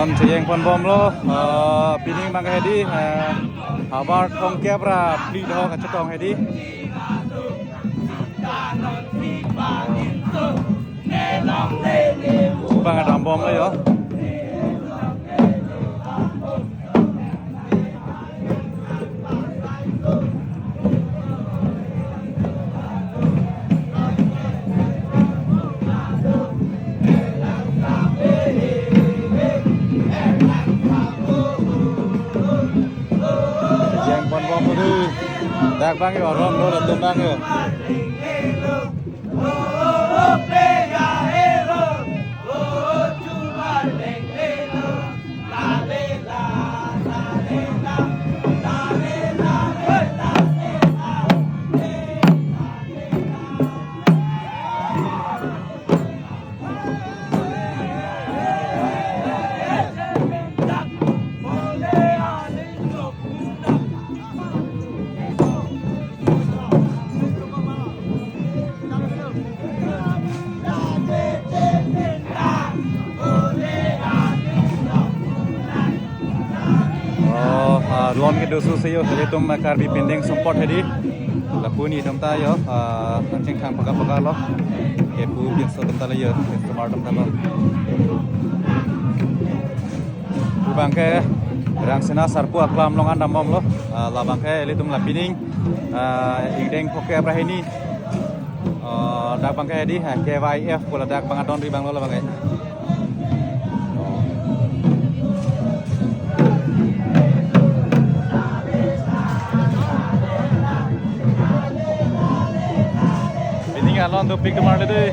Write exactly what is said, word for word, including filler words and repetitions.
Chejeng ponbomlo, eh, pining abang hedi, eh, havar thomkep ra phli do kachetong hedi. Abang dambomlo yo. Chejeng ponbomlo dei. Dak abang yo, rong lo, latum abang yo. Oh, ah, lon kedo susi yo, ilitum Karbi pending sumpot hedi. Lapu netum ta yo, ah, nangchingthang paka paka lo. Kepu pinso atum ta lo yo, customer atum ta lo. Pu abang ke Rangsina Sarpo aklam along an dambomlo. Ah, labang ke ilitum la pining, ah, ingdeng phokep ra hini. Ah, dak abang ke hedi, ha, K Y F pu ladak abang adon ri abang lo labang ke. Pining alon dopik domar le dei.